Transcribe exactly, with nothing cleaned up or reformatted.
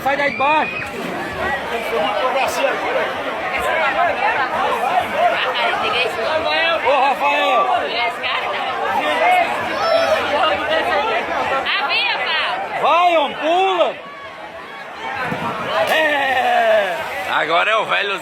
Vai, vai, vai. Oh, Rafael. Vai, on pulo. Eh. Agora é o velho.